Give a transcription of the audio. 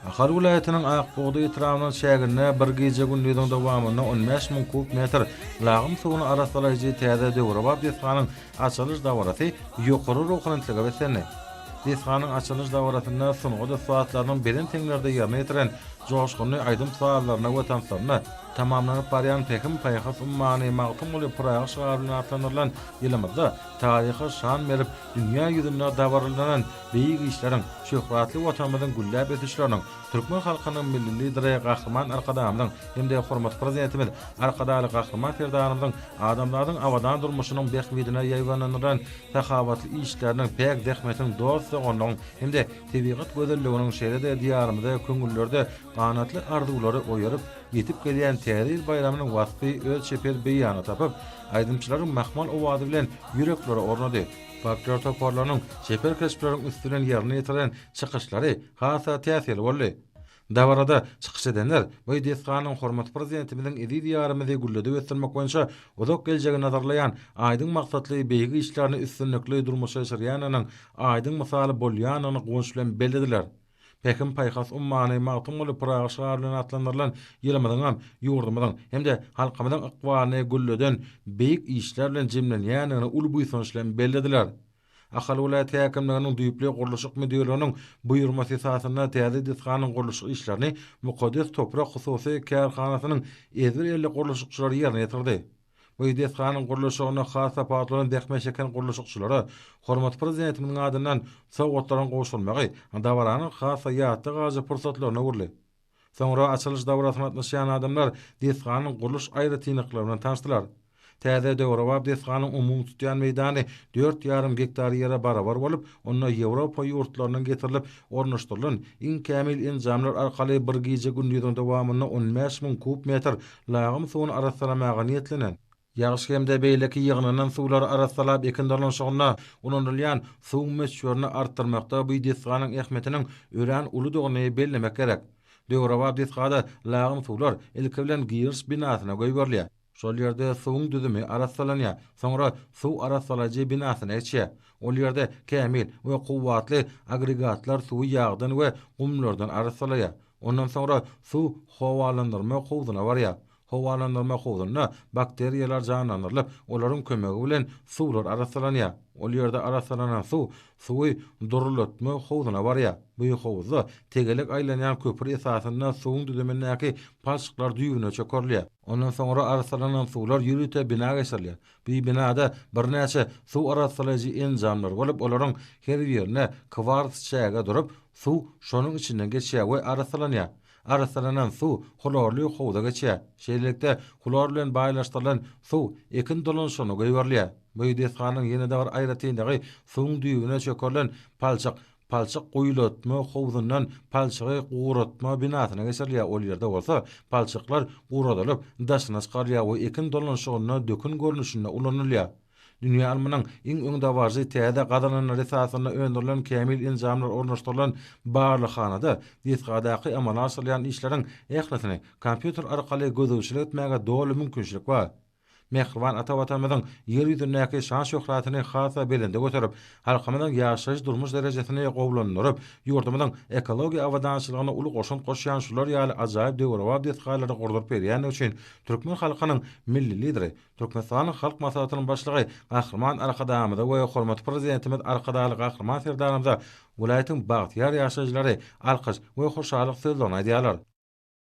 Ahal welaýatynyň Ak bugdaý etrabynyň çäginde bir gije-gündiziň dowamynda 15 müň kub metr lagym suwuny arassalaýjy täze döwrebap desganyň açylyş dabarasy ýokary ruhubelentlige beslendi. Desganyň açylyş dabarasynda sungat ussatlarynyň belent heňlerde ýerine ýetiren joşgunly aýdym-sazlaryna we tanslaryna tamamlanyp barýan Pähim-paýhas ummany Magtymguly Pyragy şygary bilen atlandyrylan ýylymyzda taryha şan berip, dünýä ýüzünde dabaralanan beýik işleriň, şöhratly Watanymyzyň gülläp ösüşleriniň, türkmen halkynyň Milli Lideri Gahryman Arkadagymyzyň hem-de hormatly Prezidentimiz Arkadagly Gahryman Serdarymyzyň adamzadyň abadan durmuşynyň bähbidine ýaýbaňlandyran sahawatly işleriniň, päk zähmetiň, dost-doganlygyň hem-de tebigat gözelliginiň şeýle-de Diýarymyzda köňüllerde ganatly arzuwlary oýaryp, ýetip gelýän Täze ýyl baýramynyň waspy öz çeper beýanyny tapyp, aýdymçylaryň mahmal owazy bilen ýüreklere ornady. Folklor toparlarynyň çeper keşpleriň üsti bilen ýerine ýetiren çykyşlary has-da täsirli boldy. Dabarada çykyş edenler bu desganyň hormatly Prezidentimiziň eziz Diýarymyzy gülledip ösdürmek boýunça uzak geljegi nazarlaýan aýdyň maksatly beýik işlerini üstünlikli durmuşa geçirýändiginiň aýdyň mysaly bolýandygyny guwanç bilen bellediler. Pähim-paýhas ummany Magtymguly Pyragy şygary bilen atlandyrylan ýylymyzyňam ýurdumyzyň hem-de halkymyzyň ykbalyny gülleden beýik işler bilen jemlenýändigini uly buýsanç bilen bellediler. Ahal welaýat häkimliginiň düýpli gurluşyk müdirliginiň buýurmasy esasynda täze desganyň gurluşyk işlerini Mukaddes toprak hususy kärhanasynyň ezber elli gurluşykçylary ýerine ýetirdi. Bu desganyň gurluşygynda has tapawutlanan zähmet çeken gurluşykçylara hormatly Prezidentimiziň adyndan sowgatlaryň gowşurylmagy dabaranyň has-da ýatda galyjy pursatlaryna öwrüldi. Soňra açylyş dabarasyna gatnaşýan adamlar desganyň gurluş aýratynlyklary bilen tanyşdylar. Täze döwrebap desganyň umumy tutýan meýdany dört ýarym gektar ýere barabar bolup, onda Ýewropa ýurtlaryndan getirilip ornaşdyrylan iň kämil enjamlar arkaly bir gije-gündiziň dowamynda 15 müň kub metr lagym suwuny arassalamaga niýetlenen. Ýagyş hem-de beýleki ýygnanan suwlary arassalap ekin dolanyşygynda ulanylýan suwuň möçberini artdyrmakda bu desganyň ähmiýetiniň örän uludygyny bellemek gerek. Döwrebap desgada lagym suwlar ilki bilen giriş binasyna goýberilýär. Şol ýerde suwuň düzümi arassalanýar, soňra suw arassalaýjy binasyna geçýär. Ol ýerde kämil we kuwwatly agregatlar suwy ýagdan we gumlardan arassalaýar. Ondan soňra suw howalandyrma howzuna barýar. Howalandyrma howzunda bakteriýalar janlandyrylyp, olaryň kömegi bilen suwlar arassalanýar. Ol ýerde arassalanan suw suwy durulatma howzuna barýar. Bu howuzda tegelek aýlanýan köpri esasynda suwuň düzümindäki palçyklar düýbüne çökerilýär. Ondan soňra arassalanan suwlar ýörite bina geçirilýär. Bu binada birnäçe suw arassalaýjy enjamlar bolup, olaryň her birinde kwars çäge durup, suw şonuň içinden geçýär we arassalanýar. Arassalanan suw hlorly howza geçýär. Şeýlelikde, hlor bilen baýlaşdyrylan suw ekin dolanyşygyna goýberilýär. Bu desganyň ýene-de bir aýratynlygy suwuň düýbüne çökerilen palçyk, palçyk guýulatma howzundan palçygy guratma binasyna geçirilýär, ol ýerde bolsa palçyklar guradylyp, daşyna çykarylýar we ekin dolanyşygynda dökün görnüşinde ulanylýar. Dünýä ylmynyň iň öňdebaryjy täze gazananlary esasynda öndürilen kämil enjamlar ornaşdyrylan barlaghanada desgadaky amala aşyrylýan işleriň ählisini kompýuter arkaly gözegçilik etmäge doly mümkinçilik bar. Mähriban ata Watanymyzyň Ýer ýüzündäki şan-şöhratyny has-da belende göterip, halkymyzyň ýaşaýyş-durmuş derejesini gowulandyryp, ýurdumyzyň ekologiýa abadançylygyna uly goşant goşýan şular ýaly ajaýyp döwrebap desgalary gurduryp berýändigi üçin türkmen halkynyň Milli Lideri, Türkmenistanyň Halk Maslahatynyň Başlygy Gahryman Arkadagymyza we hormatly Prezidentimiz Arkadagly Gahryman Serdarymyza welaýatyň bagtyýar ýaşaýjylary alkyş we hoşallyk sözlerini aýdýarlar.